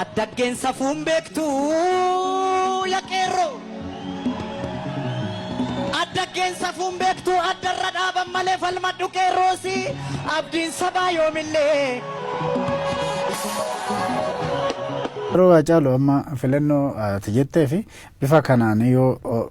Addaggeen safuun beektu ya qeerroo. Addaggeen safuun beektu addarra dhaaban malee falmadhu qeerroosi abdiin sabaa yoomillee. Yeroo Haacaaluu amma filannoo ati jettee fi bifa kanaan yoo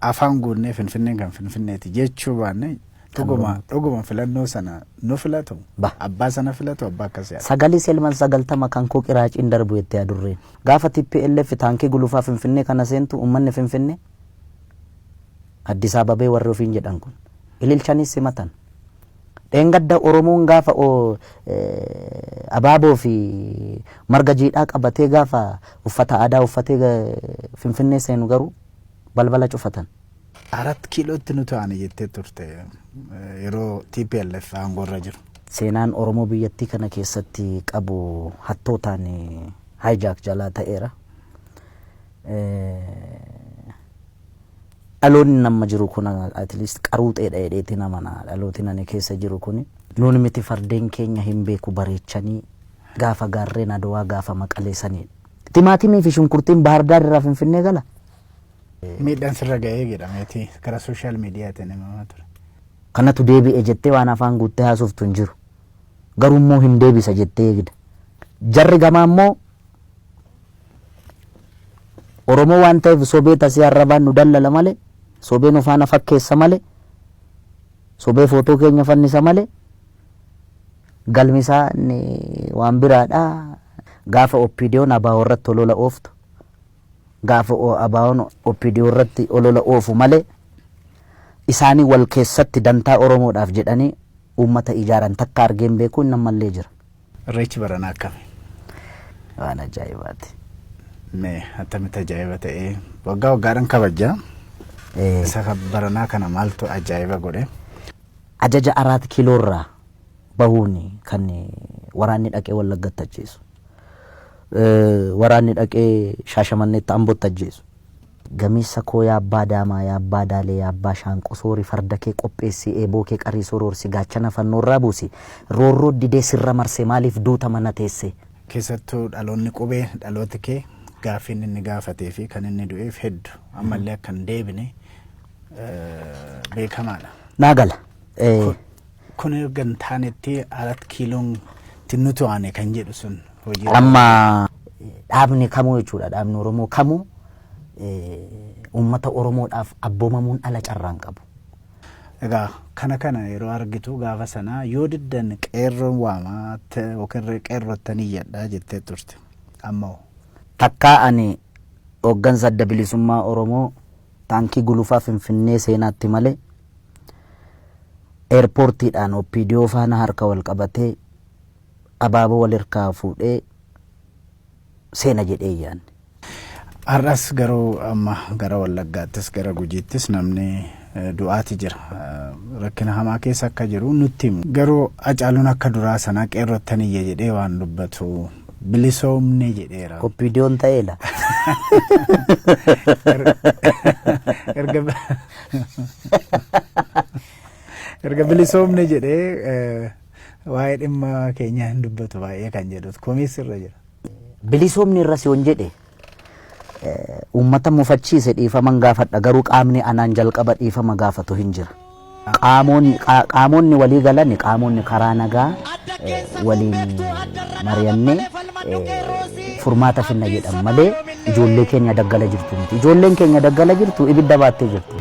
afaan guunnee Finfinneen kan Finfinneeti jechuu baanne dhuguma dhuguma filannoo sana nu filatu Ba. abbaa sana filatu abbaa akkas yaada. Sagalii selman 90 kan koo qiraaciin darbu jette adurreen. Gaafa TPLF taankii gulufaa Finfinnee kana seentu uummanni Finfinnee Addis Ababee warri ofiin jedhan kun ililchanii simatan. Dheengadda Oromoon gaafa abaaboo fi marga jiidhaa qabatee gaafa uffata aadaa uffatee Finfinnee seenu garuu balbala cufatan. Arat kiilootti nu ta'ani jettee turte yeroo TPLF aangoorra jiru. Seenaan Oromoo biyyattii kana keessatti qabu hattootaan hijack jalaa ta'eera. Dhaloonni nama jiru kun at least qaruuxeedha jedheetiin amana. Dhalooti ani keessa jiru kun nuun miti, fardeen keenya hin beeku bareechanii gaafa gaarreen Adawaa gaafa Maqalee saniidha. Timaatimii fi shunkurtiin Baahar irraa Finfinnee gala. Miidhaan sirra ga'ee jedhameeti karaa social mediaatiin himamaa ture. Kanatu deebi'e jettee waan afaan guuttee haasoftu hin jiru. Garuu immoo hin deebisa jettee eegda. Jarri gamaa immoo Oromoo waan ta'eef sobee tasii arrabaan nu dallala malee, sobee nu faana fakkeessa malee, sobee footoo keenya fannisa malee, galmi isaa inni waan biraadha. Gaafa OPDOn ABO irratti olola ooftu, gaafa ABOn OPDO irratti olola oofu malee, isaanii wal keessatti dantaa Oromoodhaaf jedhanii uummata ijaaran takka argeen beeku, inni ammallee jira. Irreechi baranaa akkami? Waan ajaa'ibaati. Mee attamitti ajaa'iba ta'ee? Waggaa waggaadhaan kabajaa. Isa kan baranaa kana maaltu ajaa'iba godhe? Ajaja Araat Kiiloorraa bahuun kan waraanni dhaqee Wallaggatti ajjeesu. Waraanni dhaqee Shaashamanneetti, Ambootti ajjeesu. Gameessa koo, yaa abbaa daamaa, yaa abbaa daalee, yaa abbaa shaanqoo, soori farda kee qopheessi, eeboo kee qarii soroorsi, gaachana fannoorraa buusi, roorroo didee sirra marse, maaliif duuta mana teesse? Keessattuu dhaloonni qubee, dhalooti kee, gaaffiin inni gaafatee fi kan inni du'eef hedduu ammallee akka hin deebine beekamaadha. Naa gala. Kun erga hin taanetti Arat Kiiloon nuti waane kan jedhu sun hojii. Amma dhaabni kamuu jechuudha, dhaabni Oromoo kamuu uummata Oromoodhaaf abboomamuun ala carraan qabu. Egaa kana yeroo argitu gaafa sanaa yoo diddan qeerroon waamaa yookiin qeerrottan iyyadhaa jettee turte. Amma hoo? Takkaa ani hooggansa Adda Bilisummaa Oromoo taankii gulufaa Finfinnee seenaatti malee eerpoortiidhaan OPDO faana harka wal qabatee abaaboo wal hirkaa fuudhee seena jedhee yaanne. Har'as garuu amma gara Wallaggaattis gara Gujiittis namni du'aati jira. Rakkina hamaa keessa akka jiru nutti himu. Garuu Hacaaluun akka duraa sanaa qeerrottan iyya jedhee waan dubbatu bilisoomne jedheera. OPDOn ta'eela. Erga bilisoomne jedhee waa'ee dhimma keenyaa hin dubbatu baay'ee kan jedhu komiis irra jira. Bilisoomni irras yoon jedhe uummata mufachiise dhiifaman gaafadha, garuu qaamni anaan jalqaba dhiifama gaafatu hin jira. Qaamonni walii galan, qaamonni karaa nagaa waliin mari'annee furmaata finna jedhan malee ijoollee keenya daggala jirtu miti. Ijoolleen keenya daggala jirtu ibidda baattee jirti.